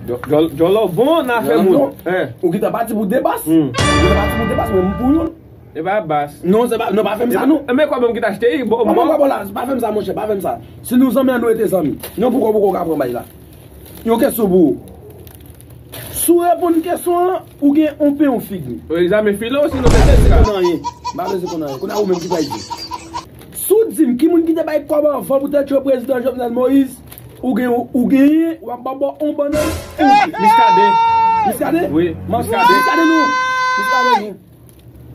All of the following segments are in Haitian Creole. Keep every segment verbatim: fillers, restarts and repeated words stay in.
Djòlò bon nan afè moun. Ou gentan pati pou de bas. Ou gentan pati pou de bas, men m pou youn. E pa bas. Non, se pa, non, pa fè m sa, non. Men kòb m ki t achte, bon, bon. Bon, bon, bon, la, pa fè m sa, monchè, pa fè m sa. Si nou zanmi an, nou rete zanmi. Non, poko, poko ka pran bay la. Yon kesyon pou ou. Si w reponn kesyon an, ou gen yon pen yon fig. Ou egzamen filo, sinon se sètifika. M pa bezwen konn anyen. M pa bezwen konn anyen. Kounye a ou menm ki pral di. Si w di m ki moun ki te bay kòb anvan pou te tchwe prezidan Jovenel Moïse, ou gen, ou genyen, w ap ba bò yon bannann. Miskaden. Miskaden? Wi, Miskaden. Miskaden non. Miskaden non.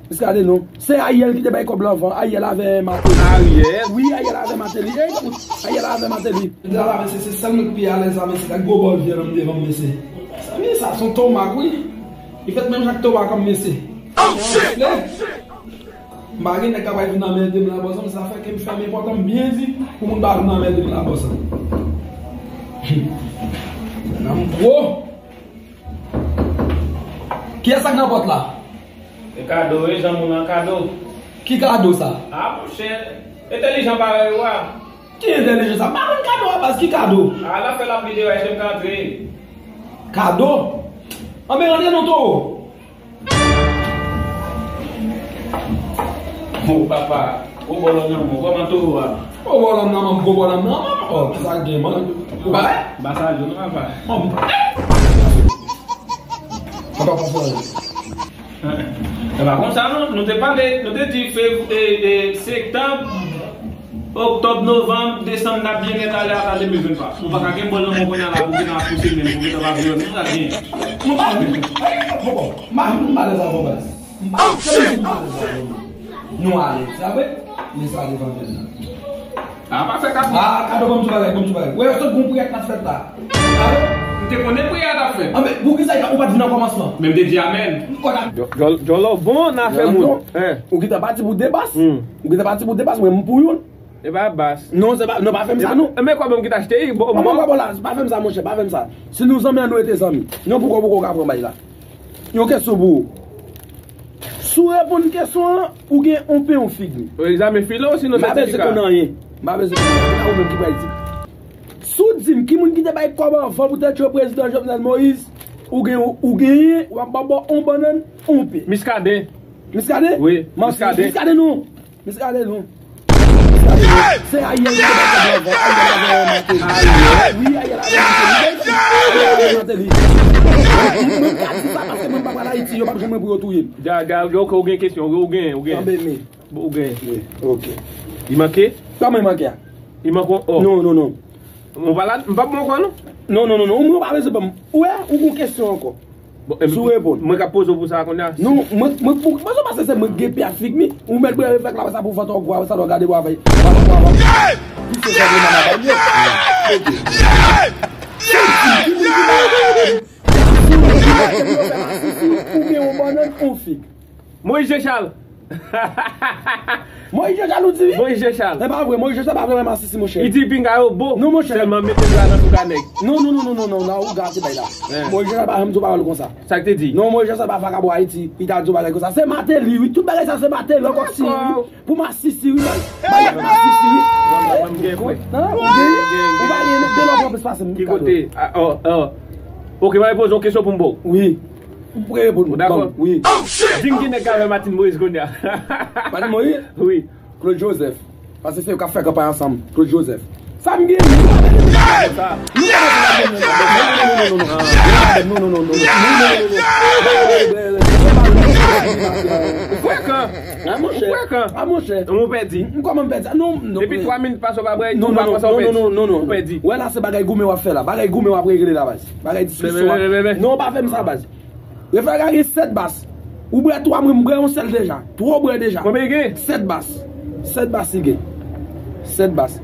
Miskaden non. Se Ariel ki te bay kòb la anvan. Ariel avè Martelly. Ariel? Wi, Ariel avè Martelly. Ey, kout, Ariel avè Martelly. Mwen la, mesye, se sèl mwen ki pi alèz la, mesye, ak gwo bòl vyann nan devan m, mesye. Mezanmi, sa se yon tomak, wi. Li fèt menm jan ak tomak an, mesye. Oh, shit! M pa gen nèg k ap vin anmède m la, bòs, sa fè ke m fèmen pòt an byen di pou moun pa vin anmède m la, bòs. Nan m gwo. Kiyès sa k nan pòt la? E kado, e jan moun an kado. Ki kado sa? A, monchè, entèlijan parèy ou a. Ki entèlijan sa? M pa konn kado a, baz, ki kado? A, l ap fè lapli deyò, èske m ka antre? Kado? Anben, antre non, towo. O papa, gwo bòlò nan men w, kòman towo a? Gwo bòlò nan men m, gwo bòlò nan men m. O, kisa k gen, man? Ou pa wè? M pa salye w non, papa. Bon, m pa. Papa, pa fè anyen. E pa konsa non, nou te pale, nou te di fev-, e, e, septanm, oktòb, novanm, desanm, n ap byen gen ale ata de mil vennntwa. Ou pa ka gen bòl nan men w kounye a la pou w gentan ap pouse men, pou w gentan pa vle wè m, nou pral gen. Nou pa vle. Poko. M pa, m pa alèz avè w, baz. M pa, m pa alèz avè w. Nou alèz, sa vre? Men sa devan fè nan. A, pa fè kado. A, kado, ban m ti bagay, ban m ti bagay. Wè, yo sot gon priyè k ap fèt la. Kado? M te konnen priyè a t ap fèt. Anben, poukisa ou pa t vin nan kòmansman? Men m te di amèn. Djòlò bon nan afè moun. Ou gentan pati pou de bas? Ou gentan pati pou de bas, men m pou youn. E pa bas. Non, se pa, non, pa fè m sa, non. Men kòb m ki t achte, bon, bon. Bon, bon, la, pa fè m sa, monchè, pa fè m sa. Si nou zanmi an, nou rete zanmi. Non, poko, poko ka pran bay la. Yon kesyon pou ou. Si w reponn kesyon an, ou gen yon pen yon figi. Ou egzamen filo, sinon sètifika. M pa bezwen konn anyen. M pa bezwen konn anyen. Ou menm ki pral di. Si w di m ki moun ki te bay kòb anvan pou te tchwe prezidan Jovenel Moïse, ou gen, ou genyen, w ap ba bò yon bannann, yon pen. Miskaden. Miskaden? Wi, Miskaden. Miskaden non. Miskaden non. Se Ariel ki te bay kòb la anvan. Ariel avè Martelly. Wi, Ariel avè Martelly. Ariel avè Martelly. Mwen ka di sa paske mwen pa pral Ayiti, yo p ap jwenn mwen pou yo touye m. Ga, ga, ok, ou gen kesyon, ou gen, ou gen. Anben, men. Bon, ou gen. Wi, ok. Li manke? Kòman li manke a? Li manke yon o. Non, non, non. Mwen pa la, m p ap mwen kwè non. Non, non, non, non, ou pa bezwen ban m. Ou wè, ou gon kesyon ankò. Bon, si w reponn. Mwen k ap poze w pou sa kounye a. Non, mwen, mwen, mwen, mwen, se paske se mwen k gen pi ak figi m, ou mèt bwè reflèks la, sa pou fè twò gwa, sa lè w gade bò avè. Ou gen yon bannann, yon figi. Moyiz Jechal. Moyiz Jechal ou di wi? Moyiz Jechal. E pa vre, Moyiz Jechal pa vle wè masisi, monchè. Li di pinga yo bo. Non, monchè. Sèlman mete bra nan bouda nèg. Non, non, non, non, non, non, non, ou gate bay la. Moyiz Jechal pa janm di yon pawòl konsa. Sa k te di? Non, Moyiz Jechal pa vakabon Ayiti. Li ta di yon bagay konsa. Se Martelly, wi. Tout bagay sa se Martelly, ankò si, wi. Pou masisi, wi. Bagay masisi, wi. Non, non, mwen m gen fwè. Ou pa gen de lòt plis pase m. Ki kote? Ah, oh, oh. Ok, mwen poze yon kesyon pou m bo. Wi. Ou prè reponn. Ou dakò? Wi. Di m ki nèg k avè Martine Moïse kounye a? Martine Moïse? Wi. Claude Joseph. Paske se yo k ap fè kanpay ansanm. Claude Joseph. Sa m gen? Non, non, non, non. Frekan. Ah, monchè. Frekan. Ah, monchè. Ou pèdi. Kòman m pèdi? Non, non. Depi twa minit pase w pa bwè, ou pa panse w pèdi. Non, non, non, non, non. Ou pèdi. Wè la, se bagay goumen w ap fè la. Bagay goumen w ap regle la, baz. Bagay diskisyon. Non, pa fè m sa, baz. Reflèks la gen sèt bas. Ou bwè twa, mwen m bwè yon sèl deja. Twa w bwè deja. Konbyen gen? Sèt bas. Sèt bas li gen. Sèt bas.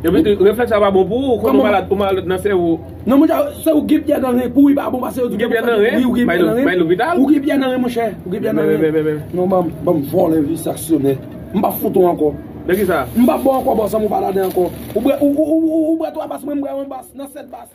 Epi tou, reflèks la pa bon pou ou, ou konn ou malad, ou malad nan sèvo. Non, monchè, se ou gen pyè nan ren, pou ou pa bon, paske yo di gen pyè nan ren. Wi, ou gen pyè nan ren. Bay lopital. Ou gen pyè nan ren, monchè. Ou gen pyè nan ren. Non, ban m, ban m vòlè, vis aksyonè. M p ap fout ou ankò. De ki sa? M p ap ba w ankò, bòs, m pa ladan ankò. Ou bwè, ou, ou, ou, ou, ou bwè twa bas, mwen m bwè yon bas, nan sèt bas.